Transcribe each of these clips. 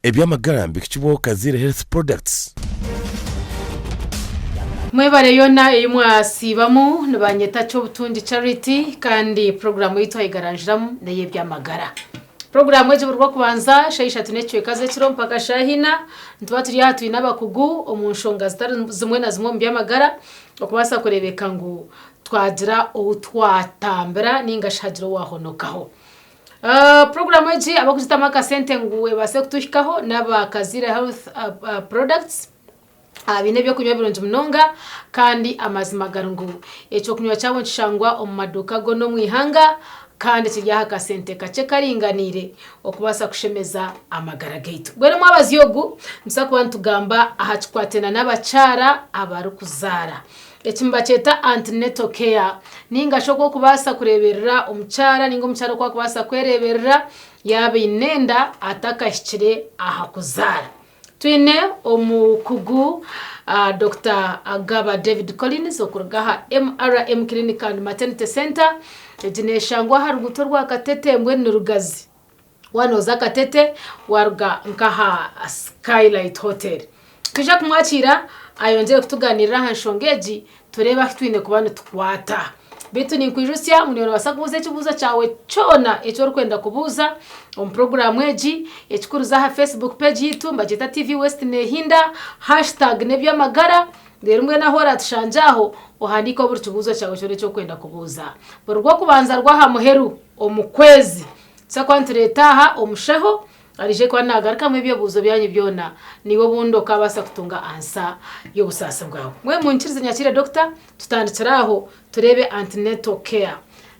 Eby'amagara nibihikibwaho Kaziire Health Products. Mwebare yoona ei mwasiibamu, nibanyeta Kyobutungi Charity kandi puroguraamu ei twayegaranjiramu n'ey'eby'amagara. Puroguraamu egi buri Rwokubanza shaaha ishatu n'ekicweka z'ekiro mpaka shaaha ina, nituba turi aha twine abakugu omu nshonga zitari zimwe na zimwe omu by'amagara okubaasa kureebeka ngu twagira ou twatambira nainga shi hagira owaahonokaho. Puroguraamu egi abarikugitamu akasente ngu ebaase kutuhikaho n'aba Kaziire Health Products. Baine ebyokunywa birungi munonga kandi amazima gari ngu ekyokunywa kyabo nikishangwa omu maduuka goona omu ihanga kandi kiri aha kasente kakye karinganiire okubaasa kushemeza amagara gaitu. Mbwenu omwabazyo ogu nituza kuba nitugamba aha kikwataine n'abakyara abarikuzaara. Eki nibakyeta antenatal care ninga shi oku orikubaasa kureeberera omukyara ninga omukyara oku arikubaasa kwereeberera yaaba aine enda atakahikire aha kuzaara. Twine omukugu Dokita Agaba David Collins okuruga aha MRM Clinic and Maternity Centre. Egi neshangwa aha ruguuto rwa Katete mbwenu ni Rugazi. Waaba nooza Katete waruga nk'aha Skylight Hotel. Twija kumwakiira ayongyere kutugaaniirira aha nshonga egi tureebe ahu twine kuba nitukwata. Beitu ninkwijutsya ngu niiwe noobaasa kubuuza ekibuuzo kyawe kyona eki orikwenda kubuuza omu puroguraamu egi. Ekikuru za aha Facebook page yaitu nibagyeta TV West Nehinda, hashtag n'eby'amagara. Reero mbwenu ahu oratushangye aho, ohandiikeho buri kibuuzo kyawe kyona eki orikwenda kubuuza. Buri Rwokubanza rw'aha muheru omu kwezi, nituza kuba nitureeta aha omushaho Arije kuba nagarukamu ebyebuuzo byanyu byona, naiwe obundi okabaasa kutunga ansa y'obusaasi bwawe. Mbwenu munyikirize nyakiire Doctor, tutandikire aho tureebe antenatal care.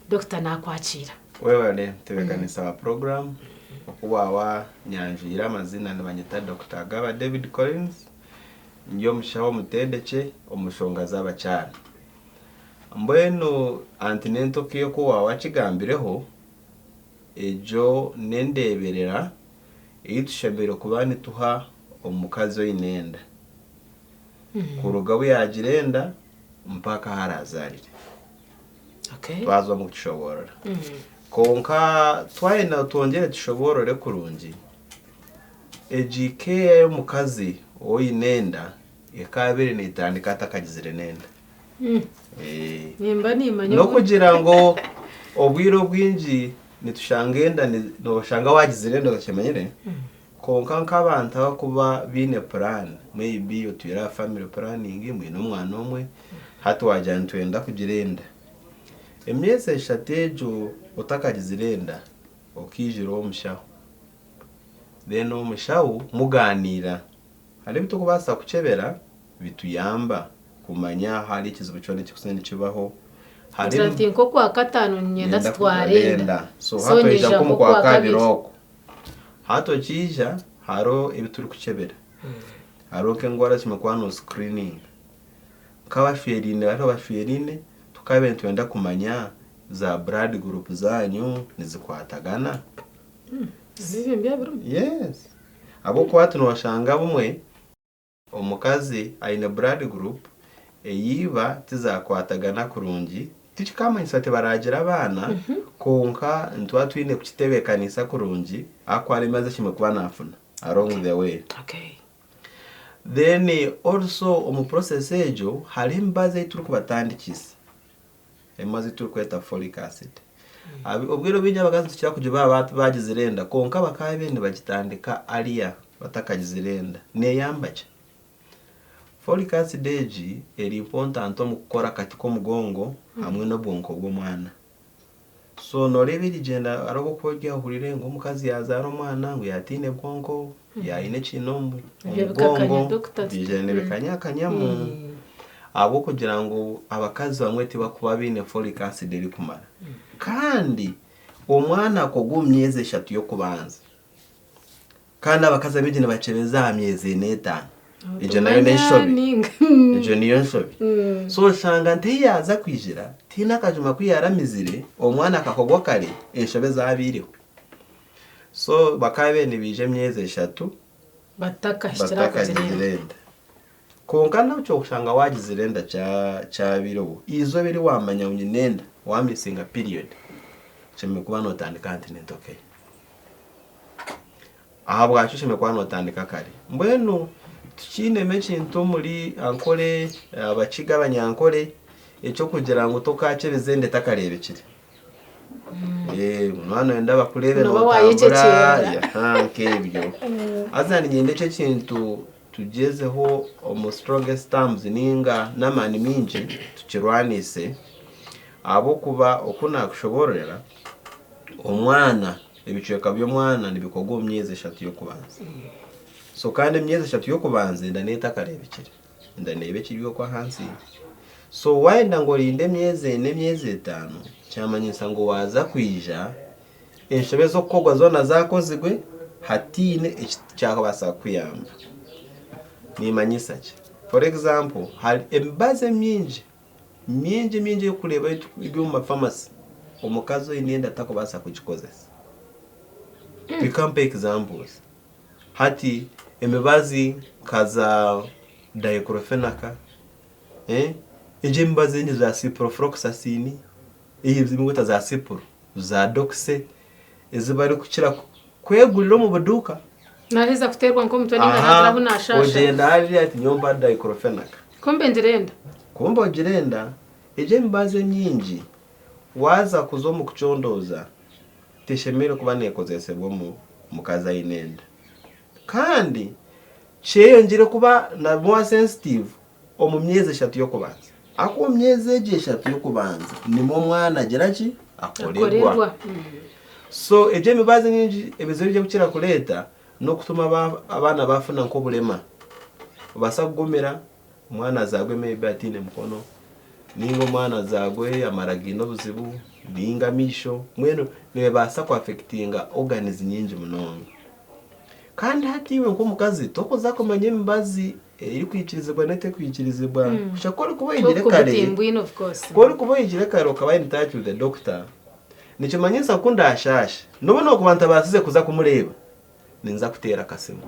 Doctor nakwakiira. Webale ntebekanisa wa program oku waaba nyanjwire amazina nibanyeta Dokita Agaba David Collins ndi omushaho omutendekye omu nshonga z'abakyara. Mbwenu antenatal care oku waaba wakigambireho Egyo n'endeeberera ei tushemereire kuba nituha omukazi oine enda, kuruga obu yaagira enda mpaka ahu araazaarire. Twaza omu kukishoboorora. Kwonka twayenda twongyere tushoboorore kurungi, egi keeya y'omukazi oine enda ekaabaire neetandika atakagizire n'enda. Nimba nimanya N'okugira ngu obwire obwingi nitushanga enda noshanga wagizire enda otakimanyire kwonka nk'abantu abakuba baine puraani maybe otwire aha family planning mwine omwana omwe hati wagira nitwenda kugira enda emyezi eshatu egyo otakagizire enda okaijura omushaho then omushaho muganiira Hariho ebi turikubaasa kukyebera bituyamba kumanya hariho ekizibu kyona ekirikuba nikibaho. Ngira nti nk'okwakataano niinyenda tutware enda. So hati oija nk'omu kwakabiri okwo. Hati okiija hariho ebi turikukyebera. Hariho nk'endwara ezimwe kuba no screeninga. Nk'abashweraine hariho abashweraine tukaabaire nitwenda kumanya za blood group zaanyu nizikwatagana. Yes. Ahabw'okuba hati nooshanga abumwe omukazi aine blood group eya iba tizakwatagana kurungi, tikikamanyisa tibaragira abaana kwonka nituba twine kukitebeekanisa kurungi ahakuba hariho emibazi eshemereire kuba naafuna along the way. Then also omu process egyo hariho emibazi ei turikubatandikiisa. Emibazi ei turikweta folic acid. Obwire obwingi abakazi nitukira kugibaha bagizire enda kwonka bakaba babaire nibagitandika earlier batakagizire enda. Neeyamba ki? Folic acid egi eri important omu kukora akati k'omugongo hamwe n'obwonko bw'omwana. So nooreeba erigyenda hariho obu orikuba ori aho ohurire ngu omukazi yaazaara omwana ngu yaaba ataine bwonko, yaaba aine ekiina omu Ebyo bikakanya mugongo, doctor. biija nibikanyakanyamu. Ahabw'okugira ngu abakazi bamwe tibakuba baine folic acid erikumara. Kandi omwana akogwa omu myezi eshatu y'okubanza. Kandi abakazi abaingi nibakyebeza aha myezi ena etaano. Egyo nayo n'enshobi. Egyo niyo nshobi. So oshanga nti ei yaaza kwijira, tihaine akajuma aku yaaramizire, omwana akakogwa kare, enshobe zaabaireho. So bakaabaire nibaija emyezi eshatu Batakahikire aha kugira enda. batakagizire enda. Kwonka nabyo okushanga waagizire enda kyabaireho, eizooba eri waamanya ngu nyine enda, waamisinga piriyodi, oshemereire kuba nootandika antenatal care. Ahabwaki oshemereire kuba nootandika kare? Mbwenu tikiinemu ekintu omuri Ankole, Abakiga, Abanyankore eky'okugira ngu tokaakyebeza enda etakareebekire. Waaba nooyenda bakureebe Nooba nootambura waayececeera. aha, nk'ebyo. Haza niinyenda ekyo ekintu tugyezeho omu strongest terms nainga n'amaani maingi tukirwanise ahabw'okuba oku naakushoboororera, omwana Ebicweka by'omwana nibikorwa omu myezi eshatu y'okubanza. So kandi emyezi eshatu y'okubanza enda neeba etakareebekire, enda neeba ekiri okwo ahansi. So waayenda ngu orinde emyezi ena emyezi etaano, kyamanyisa ngu waaza kwija enshobe ez'okukorwa zoona zaakozirwe hataine ekyakubaasa kukuyamba. Nimanyisa ki? For example, hari emibazi emingi Mingi mingi ey'okureeba eri omu mafamasi omukazi oine enda takubaasa kugikozesa. Reka mpe examples. Hati emibazi nka za diclofenac, egyo emibazi endiijo za ciprofloxacin, ei za cipro, za doxy ezi barikukira kwegurira omu buduuka. Naaheza kuteerwa nk'omutwe nainga naagira ahu naashaasha. Ogyenda hariya ati nyowe mpa diclofenac. Kumbe ngira enda. Kumbe ogira enda, egyo emibazi emingi waaza kuza omu kucondooza teshemereire kuba neekozesebwa omu mukazi aine enda. Kandi kyeyongyire kuba na more sensitive omu myezi eshatu y'okubanza. Ahakuba omu myezi egyo eshatu y'okubanza nimwo omwana agira ki? Akorerwa. Akorerwa. So egyo emibazi emingi ebizibu ebi erikukira kureeta n'okutuma abaana baafuna nk'oburema. Obaasa kugumira omwana azaarwe maybe ataine mukono, nainga omwana azaarwe amara gaine obuzibu, nainga amaisho, mbwenu nibibaasa ku affectinga organs nyingi munonga. Kandi hati iwe nk'omukazi torikuza kumanya emibazi erikwikirizibwa n'eterikwikirizibwa. Kusha ku orikuba oyegire kare, ku orikuba oyegire kare okaba in touch with the doctor, nikimanyisa ku ndaashaashe, n'obu nookuba ntabaasize kuza kumureeba, Ninza kuteera akasimu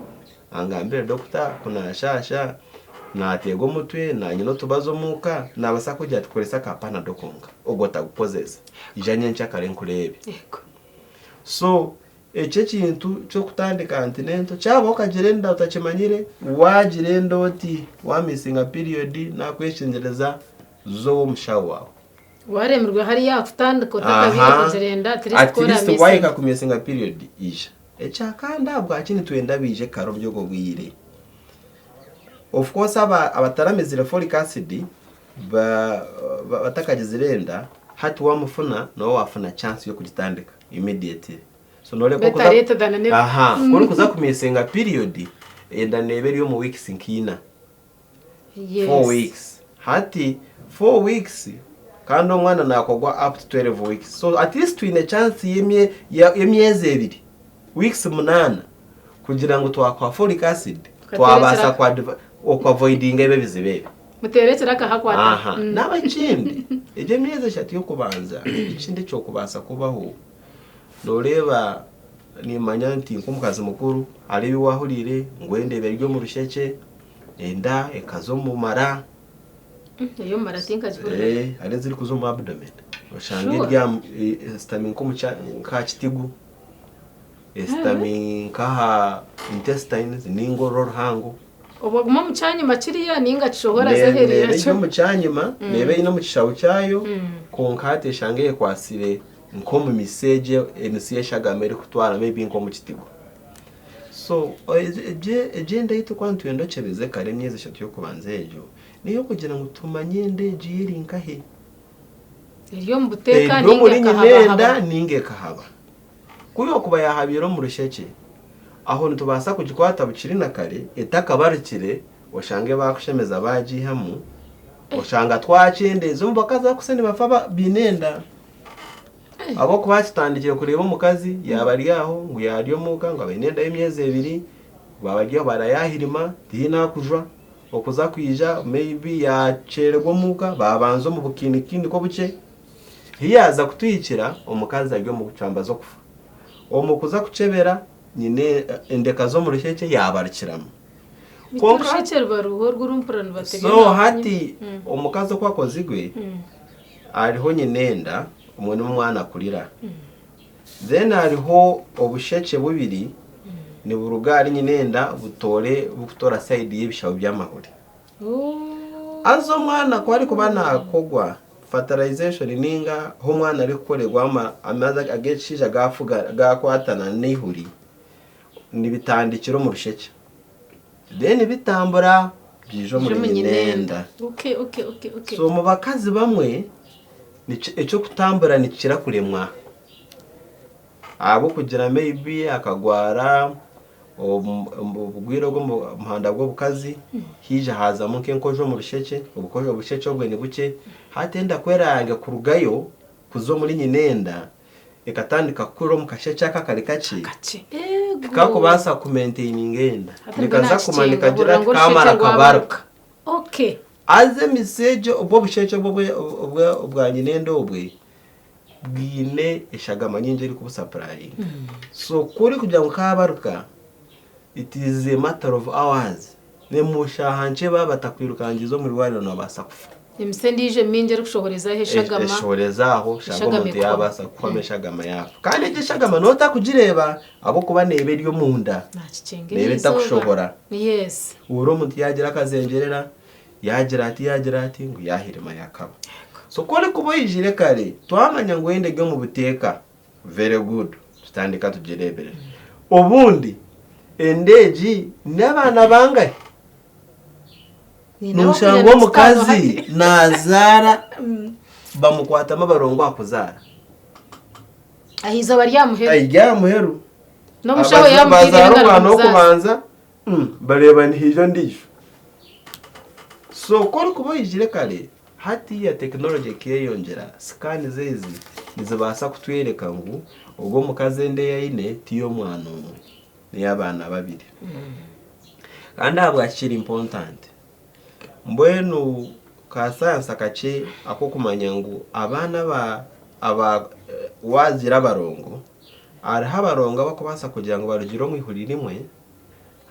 angambire dokita ku naashaasha, naateerwa omutwe, naanyine otubazi omuka, naabaasa kugira ati koresa ka panado konka ogwo otagukozesa, ija nyenkyakare nkureebe. So ekyo ekintu ky'okutandika nti n'ento kyabaho okagira enda otakimanyire, waagira enda oti waamisinga piriyodi naakweshengyereza za ow'omushaho waawe. Waremirwe hariya aha kutandika otakabaire Aha. kugira enda at least At ku least oramisinga. wahika kumisinga period ija. Ekyakandi ahabwaki nitwenda baije kare omuri obwo bwire? Of course aba abataramizire folic acid ba batakagizire enda hati wamufuna noba wafuna chance yokugitandika immediately. So noreka Better okuza late than never. Aha, ku orikuza kumisinga period enda neeba eri omu weeks nka ina. Yes. 4 weeks hati 4 weeks kandi omwana nakorwa up to 12 weeks so at least twine chance y'emye- ya- y'emyezi ebiri weeks munaana kugira ngu twakuha folic acid twabaasa Tukaterekyera- kwa okuavoidinga ebi ebizibu ebi Muteerekyere akahakwata. Aha. Naaba ekindi egyo emyezi eshatu y'okubanza ekindi ekyokubaasa kubaho noreeba nimanya nti nk'omukazi mukuru hariho ebi wahuriire ngu enda eba eri omu rushekye Enda ekaza omu mara. Ey'omu mara tinkagihurira. Eh, hariho ezirikuza omu abdomen. Oshanga Sure. eri aha esitami nk'omu kya nk'aha kitigu, esitami nk'aha intestines ninga orura oruhango. Obwo aguma omu kyanyima kiriya ninga kishohora aze aheeru Neeba eri yakyo? omu kyanyima, neeba eine omu kishaho kyayo, kwonka hati eshanga eyekwatsire nk'omu mitsi egyo, emitsi y'eshagama erikutwara maybe nk'omu kitigu. So egyo enda ei turikuba nitwenda okyebeze kare emyezi eshatu y'okubanza egyo n'ey'okugira ngu tumanye enda egyo eri nkahi. Eri omu buteeka Eri omuri ninga nyina enda ekahabahaba? ninga ekahaba. Ku yookuba yaahabiire omu rushekye, aho nitubaasa kugikwata bukiri na kare etakabarukire oshange baakushemeza baagiihamu, oshanga twakyendeeza omu bakazi abarikusa nibafa baine enda. Ahabw'okuba kitandikire kureeba omukazi yaaba ari aho ngu yaarya omuka ngu aine enda y'emyezi ebiri, baaba bari aho barayahirima tihaine ahakujwa, okuza kwija maybe yaakyererwa omuka baabanza omu bukiinikiiniko obukye, hi yaaza kutuhikira omukazi ari omu ncwamba z'okufa. Omu kuza kukyebera nyine endeka z'omu rushekye yaabarukiramu. Beitu Kwonka orushekye ruba ruha orwo orumpurira nibatebya so nakunya. hati omukazi oku akozirwe, Hariho nyina enda omwe n'omwana akurira. Then hariho obushekye bubiri. Niburuga ahari nyinenda butoore burikutoora sayidi y'ebishaho by'amahuri. Haza omwana ku arikuba naakogwa fertilization ninga ahu omwana arikukorerwa amaizi ag'ekishaija gaakwatana n'eihuri nibitandikira omu rushekye then bitambura biija omuri nyinenda. So omu bakazi bamwe eky'okutambura nikikira kuremwa. Ahabw'okugira maybe akagwara obugwire obw'omuhanda gw'obukazi haija haazamu nk'enkojo omu rushekye, obushekye obwe ni bukye, hati enda ku eraange kurugayo kuza omuri nyina enda ekatandika kukurira omu kashekye ako akari kakye, tikakubaasa kumaintaininga enda, nikaza kuguma nikagira ati kaamara kabaruka. Haza emitsi egyo obwo obushekye obwa nyina enda obwe bwine eshagama nyingi erikubusapurayinga so ku orikugira ngu kabaruka it is a matter of hours omu shaaha nkye baaba batakwirukangiize omu irwariro noobaasa kufa. Emitsi endiijo emingi erikushohoreza aho eshagama. Eshohoreza aho oshanga omuntu yaabaasa kuhwamu eshagama yaafa. Kandi egyo eshagama nooba otakugireeba ahabw'okuba neeba eri omunda, neeba etakushohora. Ohurira omuntu yaagira akazengyerera Yaagira ati, yaagira ati, ngu yaahirima yaakaba. So ku orikuba oijire kare, twamanya ngu enda eri omu buteeka, very good, tutandika tugireeberera. Obundi enda egi n'abaana bangahi? Nooshanga omukazi naazaara bamukwatamu abarongo aha kuzaara. Aha izooba rya muheru. Erya muheru. N'omushaho yaamuhaire Bazaara omwana w'okubanza, Bareeba nihaija ondiijo. So ku orikuba oijire kare, hatiiya tekinologi ekeyongyera, sikaani ezi nizibaasa kutworeka ngu ogu omukazi enda ei aine ti y'omwana omwe, n'ey'abaana babiri. Kandi ahabwaki kiri important? Mbwenu ka sayansi akakye ak'okumanya ngu abaana aba aba waagira abarongo, hariho abarongo abarikubaasa kugira ngu barugire omu ihuri rimwe,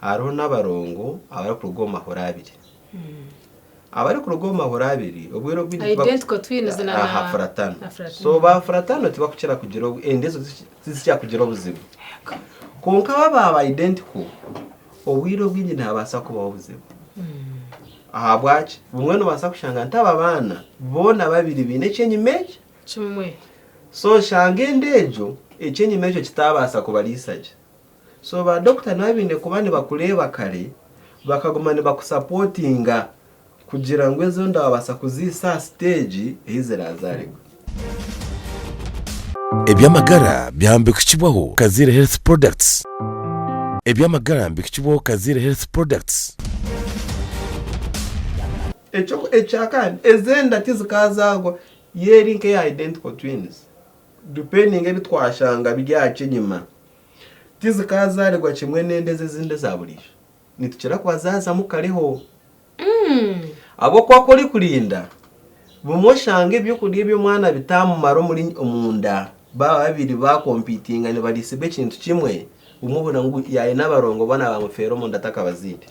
Hariho n'abarongo abarikuruga omu mahuri abiri. Abarikuruga omu mahuri abiri obwire obwingi tibaku- Identical twins na Aha, furatano. na furatano. So ba furatano tibakukira kugira obu- enda ezo tizikira kugira obuzibu. Kwonka baba ba identical, obwire obwingi nihabaasa kubaho obuzibu. Ahabwaki? Bumwe nobaasa kushanga nti aba baana boona babiri baine ekyenyima eki, Kimwe. so oshanga enda egyo ekyenyima ekyo kitaabaasa kubariisa gye. So ba doctor nabo baine kuba nibakureeba kare bakaguma nibakusapotinga kugira ngu ezo nda wabaasa kuziisa aha stage ei zirazaarigwe. Eby'amagara byambikukibwaho Kaziire Health Products. Eby'amagara mbikukibwaho Kaziire Health Products. Ekyo ekyakandi ez'enda tizikazaarwa yo eri nk'eya identical twins depending ebi twashanga biri aha ky'enyima. Tizikaazaarigwa kimwe n'enda ezi ezindi eza buriijo. Nitukira kubazaazamu kareho. Ahabw'okuba ku orikurinda, bumwe oshanga ebyokurya eby'omwana bitaamumara omuri omunda, baaba babiri baakompitinga nibariisibwa ekintu kimwe, bumwe ohurira ngu yaayine abarongo boona baamufeera omunda atakabazaire.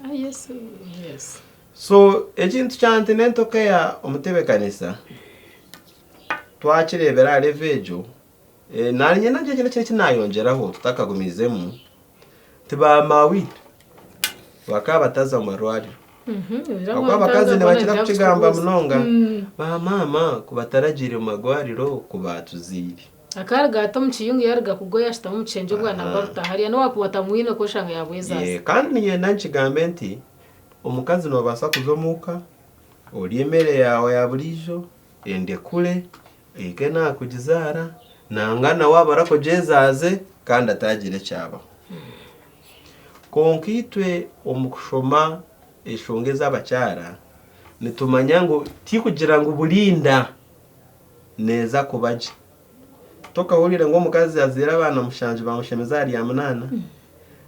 So ekintu kya antenatal care omutebeekanisa twakireebera aha level egyo, Naanye nangye eki n'ekindi eki naayongyeraho tutakagumiizemu, nti ba maawiitwe bakaba bataza mu marwariro. Ahabw'okuba abakazi nibakira kukigamba munonga, ba maama ku bataragiire mu marwariro ku baatuzaire. Akaruga ati omu kiyungu yaaruga kugoya ashutama omu kishengye obwana bwabutaha hariya n'owaakuba otamwine okwo oshanga yaabwezaaza. Kandi niinyenda nkigambe nti omukazi noobaasa kuza omuuka orye emere yaawe ya buriijo, endekure, Ohike naakugizaara, nangwa nawe aba arakugyezaaze kandi ataagira eki abaho. Kwonka itwe omu kushoma enshonga ez'abakyara, nitumanya ngu tikugira ngu buri nda neeza kuba gye. Tokahuriire ngu omukazi azaire abaana mushanju baamushemeza aha rya munaana?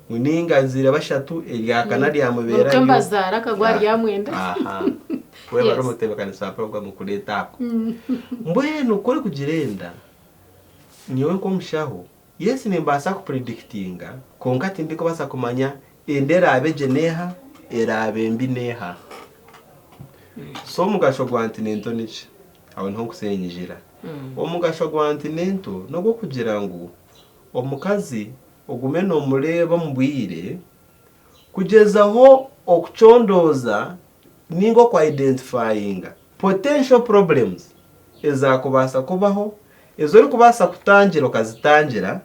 Ngu nainga azaire bashatu erya kana ryamubeera Buri mbazaara akagwa aha rya mwenda. Aha. Webare omutebeekanisa wa puroguramu kureeta ako. Mbwenu ku orikugira enda, nyowe nk'omushaho, yes nimbaasa kupuredikitinga kwonka tindikubaasa kumanya enda eraabe gye n'eha, eraabe mbi n'eha. So omugasho gwa antinento niki? Aho niho nkusenyijira. Omugasho gwa antinento n'ogw'okugira ngu omukazi. ogume noomureeba omu bwire kugyezaho okucondooza ninga oku identifyinga potential problems ezaakubaasa kubaho, ezi orikubaasa kutangira okazitangira,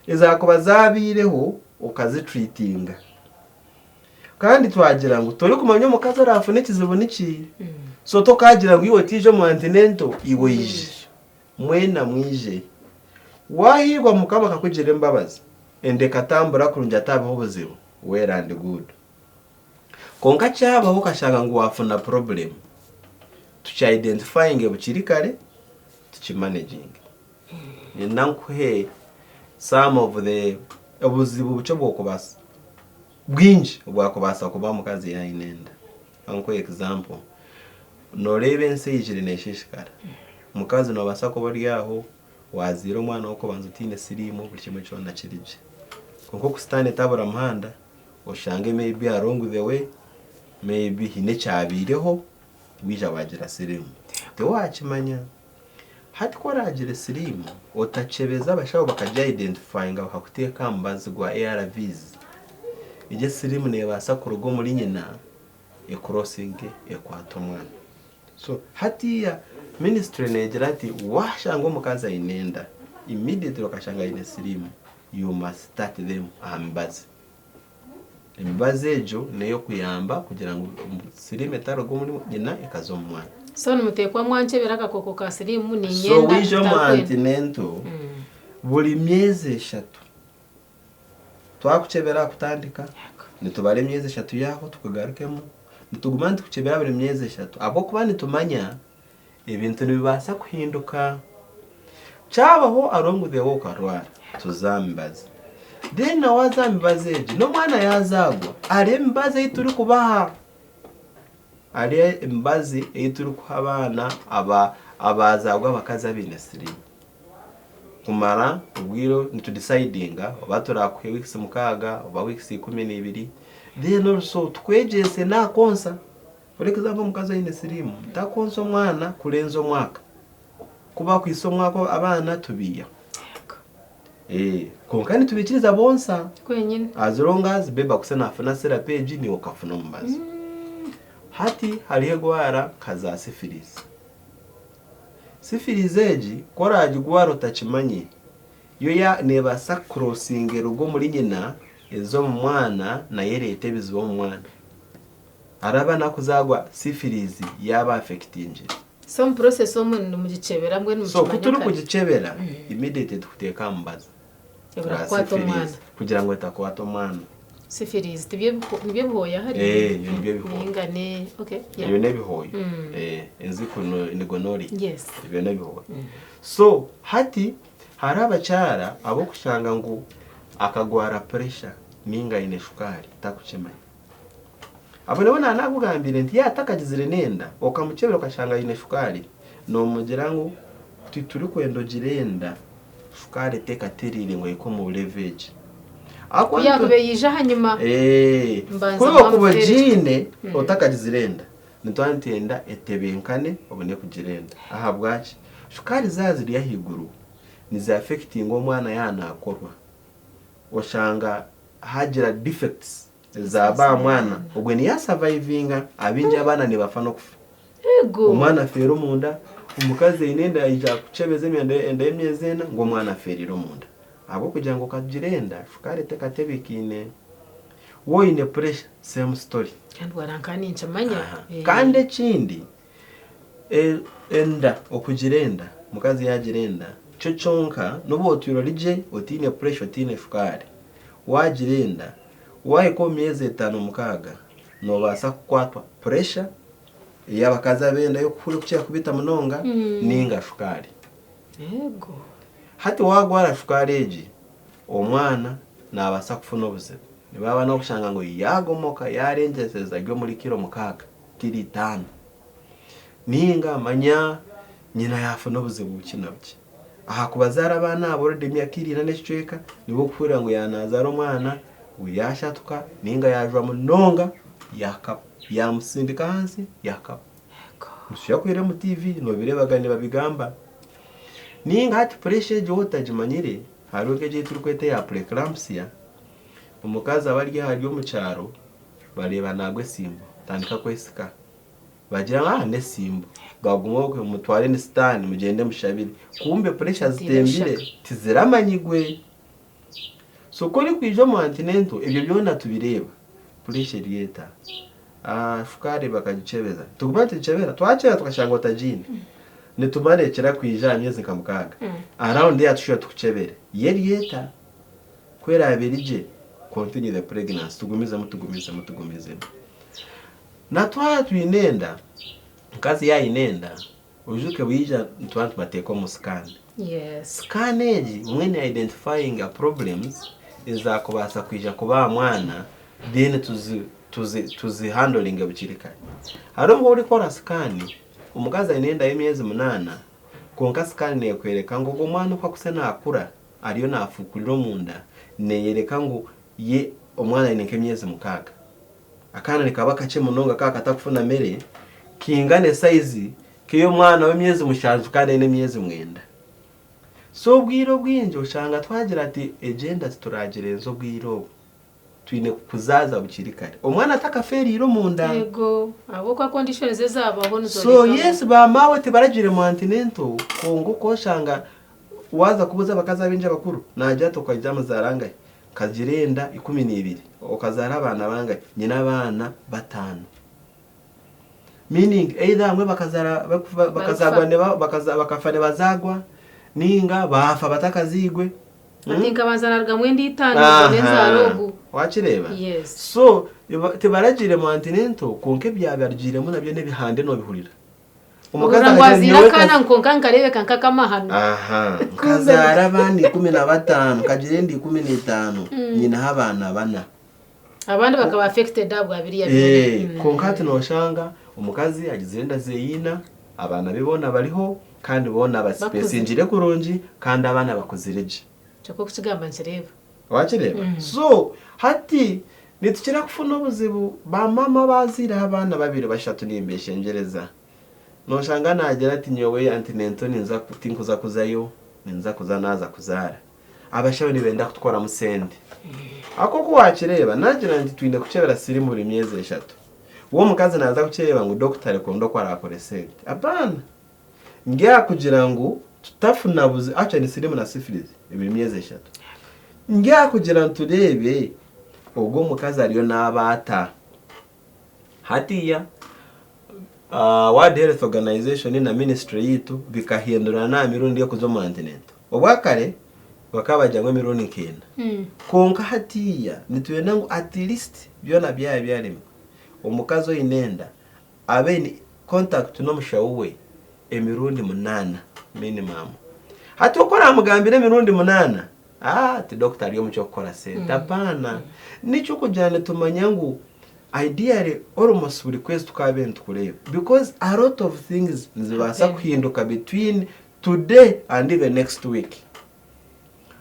ezaakuba zaabaireho okazitreatinga. Kandi twagira ngu torikumanya omukazi oraafune ekizibu niki, so tokaagira ngu iwe otaija omu antenatal iwe oije. Mwena mwije. Waahiirwa Mukama akakugirira embabazi, enda ekatambura kurungi hataabaho obuzibu, well and good. Kwonka kyabaho okashanga ngu waafuna problem, tuki identifyinge bukiri kare, tuki managinge. Niinyenda nkuhe some of the obuzibu bukye obw'okubaasa, bwingi obwakubaasa kuba omukazi yaaba aine enda. Ka nkuhe example, nooreeba ensi eijire neeshiishikara, omukazi noobaasa kuba ori aho waazaire omwana w'okubanza otaine siriimu buri kimwe kyona kiri gye. Kwonka oku sitaane tabura muhanda, oshange maybe along the way, maybe haine ekyabaireho waija waagira siriimu. Tiwaakimanya. Hati ku oraagire siriimu otakyebeza abashaho bakagi identifyinga bakakuteeka aha mubazi gwa ARVs, egyo esiriimu neebaasa kuruga omuri nyina ecrossinge ekwate omwana. So hatiiya ministry neegira ati waashanga omukazi aine enda, immediately okashanga aine siriimu, you must start them aha mibazi. Emibazi egyo n'ey'okuyamba kugira ngu siriimu etaruga omuri nyina ekaza omu mwana. So nimuteekwa mwankyebera akakooko ka siriimu So niinyenda waija omu ntarikwenda. antenatal buri myezi eshatu twakukyebera aha kutandika nitubara emyezi eshatu yaaho tukugarukemu nituguma nitukukyebera buri myezi eshatu ahabw'okuba nitumanya ebintu nibibaasa kuhinduka. Kyabaho along the way okarwara, tuza aha mibazi. Then na waaza aha mibazi egi, n'omwana yaazaagwa, hariho emibazi ei turikubaha. Hariho emibazi ei turikuha abaana aba abaazaagwa abakazi abaine siriimu. Kumara obwire nitudisayidinga oba turaakuhe wiikisi mukaaga oba wiikisi 12, then also tukwegyese n'aha konsa. For example omukazi oine siriimu takonsa omwana kurenza omwaka. Ku bakwitsa omwaka abaana tubiihaho. Kwonka nitubaikiriza bonsa Kwenyine. as long as baby akuse nafuna syrup egi niiwe okafuna omubazi. Hati hariho egwara nka za syphilis. Syphilis egi ku oragigwara otakimanyire, yo ya nebaasa kucrossinga eruge omuri nyina eze omu mwana nayo ereete ebizibu omu mwana. Hariho abaana abakuzaarwa syphilis yaaba affectingire. So omu process omu nimugikyebera mbwenu So ku mukimanya kare. turikugikyebera immediately tukuteeka aha mubazi Ebura gwa kukwata omwana. syphilis kugira ngu etakwata omwana. Syphilis tibyo nibyo ebihooya hariya? Eh, ebyo nibyo ebihooya. Ninga ne okay yeah. Ebyo n'ebihooya. Eh, enziku ni gonorrhea. Yes. Ebyo n'ebihooya. So hati hariho abakyara ab'okushanga ngu akagwara pressure ninga aine shukaari takukimanya. Abo nibo naanakugambire nti yaaba atakagizire n'enda, okamukyebera okashanga aine shukaari, noomugira ngu titurikwenda ogire enda, shukaari etekatereire ngu ehike omu level egi. Ku yaakuba eija ahanyima, mbanza Ku okuba mwamuteera ogiine otakagizire enda, nituba nitwenda etebenkane obone kugira enda. Ahabwaki? Shukaari zaaba ziri ahaiguru, nizi affectinga omwana yaaba naakorwa. Oshanga haagira defects Ezaaba aha mwana ogwe niyo asavaivinga abaingi abaana nibafa n'okufa. Ego. Omwana afeera omunda, omukazi aine enda yaija kukyebeza enda enda y'emyezi ena ngu omwana afeereire omunda. Ahabw'okugira ngu okagira enda shukaari etekatebekiine. Waaba oine pressure same story. Kandi waranka ninkimanya. Aha. Kandi ekindi Enda, okugira enda, omukazi yaagira enda, kyo kyonka n'obu otwire ori gye otaine puresha otaine shukaari, waagira enda, waahika omu myezi etaano mukaaga, noobaasa kukwatwa puresha ey'abakazi ab'enda y'okuhurira okukira kubiita munonga nainga shukaari. Hati waagwara shukaari egi, omwana naabaasa kufuna obuzibu. Nibaaba n'okushanga ngu yaagomoka yaarengyeseza ari omuri kiro mukaaga. Kiro itaano. Ninga manya nyina yafuna obuzibu bukye na bukye. Ahakuba zaara abaana abo already emyaka iri ina n'ekicweka nibwo okuhurira ngu yanazaara omwana ngu yashatuka ninga yajwa munonga yakaba yamusindika ahansi yakaba. Nitushusha kuhurira omu TV nobireeba ga nibabigamba. Ninga hati pressure egyo waaba otagimanyire. Hariho nk'egi ei turikweta eya preeclampsia, omukazi aba ari ahari omu kyaro bareeba naagwa esimbo atandika kwesika. Bagira ngu ah n'esimbo baguma okwe mutware ni sitaani mugyende mushabire kumbe pressure zitembire tiziramanyigwe. So ku orikwija omu antenatal ebyo byona tubireeba pressure eri eta, shukaari bakagikyebeza tuguma nitugikyebera twakyebera tukashanga otagiine nitumara ekira kwija aha myezi nka mukaaga around there tushuba tukukyebere yo eri eta ku eraabe eri gye continue the pregnancy tugumizemu tugumizemu tugumizemu. Na twaba twine enda, omukazi yaaba aine enda, oijuke bwija nituba nitubateeka omu scan. Scan egi bumwe ne identifyinga problems ezaakubaasa kwija kuba aha mwana then tuzi tuzi tuzihandoringe bukiri kare. Hariho obu orikukora scan, omukazi aine enda y'emyezi munaana, kwonka scan neekworeka ngu ogwo mwana oku akutsya naakura ariyo naafuukurira omunda, neeyoreka ngu ye omwana aine nk'emyezi mukaaga. Akaana nikaba kakye munonga kaaba katakufuna mere, kaingana esayizi nk'ey'omwana w'emyezi mushanju kandi aine emyezi mwenda. So obwire obwingi oshanga twagira ati egyo enda tituragirenza obwire obu, twine kukuzaaza bukiri kare omwana atakafeereire omunda. Yego, ahabw'okuba conditions ezabaho So nizoreka ngu. yes ba maawe tibaragiire mu antenatal kwonka okoshanga waaza kubuuza abakazi abaingi abakuru naagira ati okaija muzaara angahi? Nkagira enda 12. Okazaara abaana bangahi? Nyine abaana bataano. Meaning either abamwe bakazaara bakazaarwa niba bakafa nibazaarwa ninga baafa batakazairwe. Ati nkabanza narugamu enda itaano mbone nzaare ogu. Wakireeba? Yes. So tibaragiire mu antenatal kwonka ebyabarugiiremu nabyo n'ebihande noobihurira. Omukazi Ohurira ngu akagira azaire nyowe akaana nka- kwonka nkareebeka nk'akamahano. Aha, nkazaara abaana 15, nkagira enda 15, nyinaho abaana bana. Abandi bakaba affected ahabwa biriya Eh, byona. kwonka hati noshanga omukazi agizire enda ze ina, abaana be boona bariho kandi boona basipesingire kurungi kandi abaana bakuzire gye. Kyonka okukigamba nkireeba. Wakireeba? So hati nitukira kufuna obuzibu ba maama abazaireho abaana babiri bashatu nimbeshengyereza. Noshanga nagira ati nyowe antenatal ninza tinkuza kuzayo ninza kuza naaza kuzaara. Abashaho nibenda kutukoramu sente. Ahabw'okuba oku wakireeba nagira nti twine kukyebera sirimu buri myezi eshatu. We omukazi naaza kukyeba ngu dokita arikwenda oku arakore sente. Apaana! Ndyakugira ngu tutafuna buzibu, actually ni sirimu na syphilis ebiri myezi eshatu. Ndyakugira ngu tureebe ogwo omukazi ariyo naaba ata. Hatiiya World Health Organization na ministry yaitu bikahindurana aha mirundi y'okuza omu antenatal. Obwakare bakaba bagira ngu emirundi nk'ena. Kwonka hatiiya nitwenda ngu at least byona byaba byaremwa, omukazi oine enda abe aine contact n'omushaho we emirundi munaana minimum. Hati oku oramugambire emirundi munaana, aah ti doctor ari omu ky'okukora sente, apaana. N'eky'okugira nitumanya ngu ideally almost buri kwezi tukaabaire nitukureeba because a lot of things nizibaasa kuhinduka between today and even next week.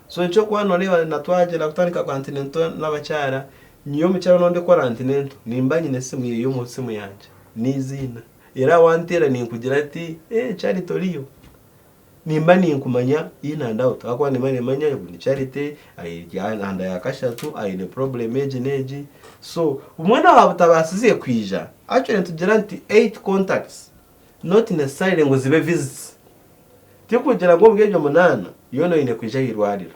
So nikyo orikuba noreeba na twagyenda kutandika ku antenatal n'abakyara, nyowe omukyara ou ndikukora antenatal nimba nyine esimu ye omu simu yangye n'eiziina. Era wanteera ninkugira ati ee Charity oriyo? Nimba ninkumanya in and out ahakuba nimba nimanya ngu ni Charity ari aha nda ya kashatu aine problem egi n'egi. So obumwe naaba butabaasize kwija, actually nitugira nti eight contacts not necessarily ngu zibe visits. Tikugira ngu omuri egyo munaana yoona oine kwija aha irwariro.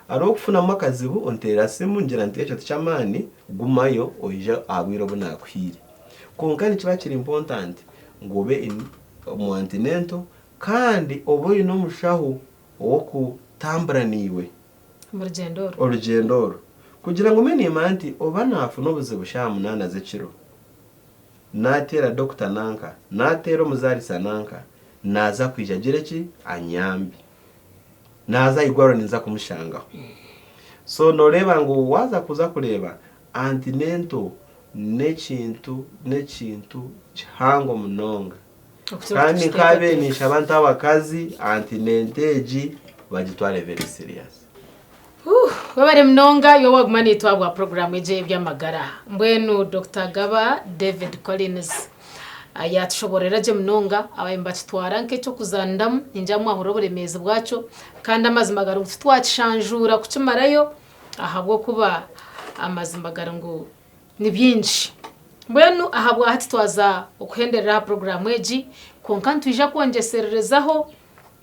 Hariho okufunamu akazibu onteerera simu ngira nti ekyo tiky'amaani gumayo oije aha bwire obu naakuhaire. Kwonka nikiba kiri important ngu obe in omu antenatal kandi obe oine omushaho ow'okutambura naiwe Omu rugyendo orwo. orugyendo orwo. Kugira ngu mbe niimanya nti oba naafuna obuzibu shaaha munaana z'ekiro, Naateera dokita nanka, naateera omuzaarisa nanka, naaza kwija agire ki? Anyambe. Naaza aha irwariro ninza kumushangaho. So nooreeba ngu waaza kuza kureeba antenatal n'ekintu n'ekintu kihango munonga. Okukira oku Kandi tukiteekateeka. nkaabaire ninshaba nti abakazi antenatal egi bagitware very serious. Webare munonga iwe waguma naitwe ahabwa puroguraamu egi ey'eby'amagara. Mbwenu Dokita Gaba David Collins. Yaatushoboororera gye munonga, ababaire nibakitwara nk'eky'okuzaaniramu, ningira mwahurira oburemeezi bwakyo, kandi amazima gari ngu titwakishanjuura kukimarayo ahabw'okuba amazima gari ngu ni bingi. Mbwenu ahabwahati twaza okuhenderera aha puroguraamu egi, kwonka nitwija kwongyesererezaho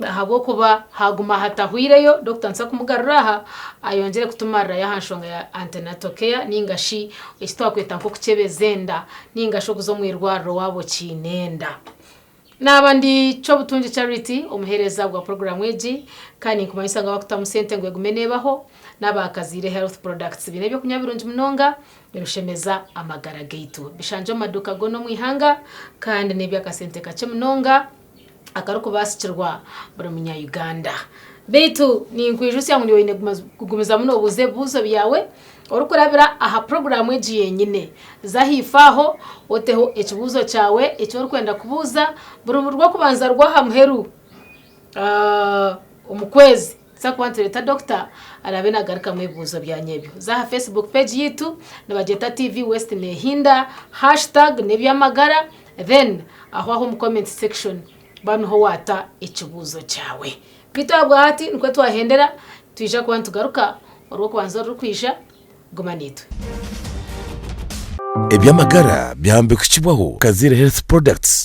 ahabw'okuba haaguma hatahwireyo, dokita nituza kumugarura aha ayongyere kutumarirayo aha nshonga ya antenatal care nainga shi eki twakweta nk'okukyebeza enda nainga shi okuza omu irwariro waaba okiine enda. Naaba ndi Kyobutungi Charity, omuheereza gwa puroguraamu egi, kandi ninkumanyisa ngu abakutamu sente ngu egume neebaho n'aba Kaziire Health Products. Baine eby'okunywa birungi munonga nibishemeza amagara gaitu. Bishangye omu maduuka goona omu ihanga kandi n'eby'akasente kakye munonga akarikubaasikirwa buri munya Uganda. Beitu ninkwijutsya ngu niiwe oine kugumizamu noobuuza ebibuuzo byawe orikurabira aha puroguraamu egi yenyine. Za ahaifo aho oteho ekibuuzo kyawe eki orikwenda kubuuza buri rwokubanza rw'aha muheru omu kwezi. Nituza kuba nitureeta dokita araabe naagarukamu ebibuuzo byanyu ebyo. Za aha Facebook page yaitu nibagyeta TV West Nehinda, hashtag n'eby'amagara then aho aho omu comment section ba niho waata ekibuuzo kyawe. Beitu ahabwahati nikwo twahendera, nitwija kuba nitugaruka orw'okubanza orurikwija, guma naitwe. Eby'amagara byambikukibwaho Kaziire Health Products.